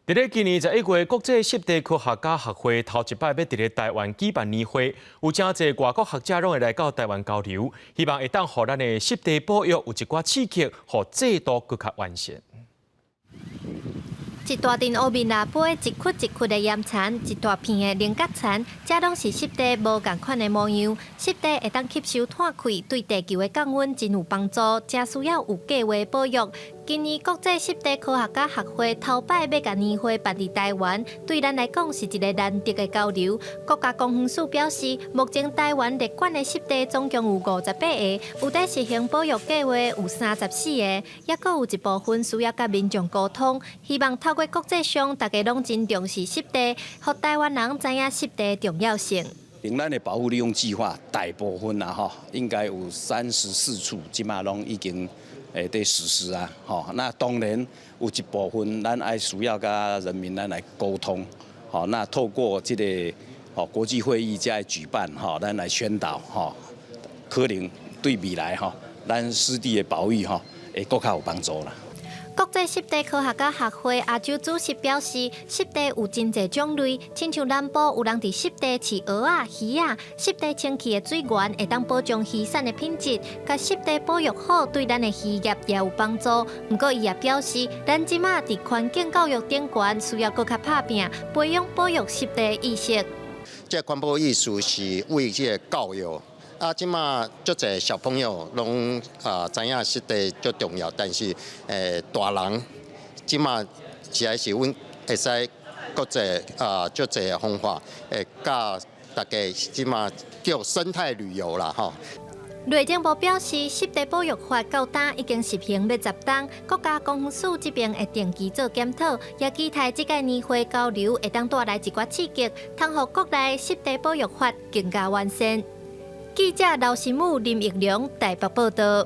佇咧今年11月，國際濕地科學家學會頭一擺欲佇咧台灣舉辦年會，有誠濟外國學者攏會來到台灣交流，希望會當予咱的濕地保育有一寡刺激，予制度閣較完善。一大陣烏面蜊杯，一窟一窟的岩蠶，一大片的菱角蠶，這攏是濕地無仝款的模樣。濕地會當吸收碳氣，對地球的降溫真有幫助，誠需要有計畫保育。今年國際濕地科學家學會頭擺欲共年會辦佇台灣，對咱來講是一个難得的交流。國家公園署表示，目前台灣列管的濕地總共有58個，有佇實行保育計畫有34個，抑閣有一部分需要佮民眾溝通，希望透過國際上大家攏真重視濕地，予台灣人知影濕地重要性。咱的保護利用計劃大部分啊，吼，應該有34處，這馬攏已經佇實施啊，吼。那當然有一部分咱愛需要佮人民咱來溝通，吼。那透過這個吼國際會議遮的舉辦，吼，咱來宣導，吼，可能對未來吼，咱濕地的保育吼，會閣較有幫助啦。國際濕地科學家學會亞洲主席表示，濕地有真濟種類，親像南部有人佇濕地飼蚵仔、魚仔，濕地清氣的水源會當保障魚產的品質，共濕地保育好，對咱的漁業也有幫助。毋過伊也表示，咱這馬佇環境教育頂懸需要閣較拍拚，培養保育濕地意識。這環保意識是為這個教育。啊，這馬足濟小朋友攏啊知影濕地足重要，但是大人這馬實在是阮會使國際啊足濟的方法，會教大家這馬叫生態旅遊啦吼。內政部表示，濕地保育法到今已經實行欲10冬，國家公園署這邊會定期做檢討，也期待這屆年會交流會當帶來一寡刺激，通予國內濕地保育法更加完善。記者劉新武、林奕良台北報道。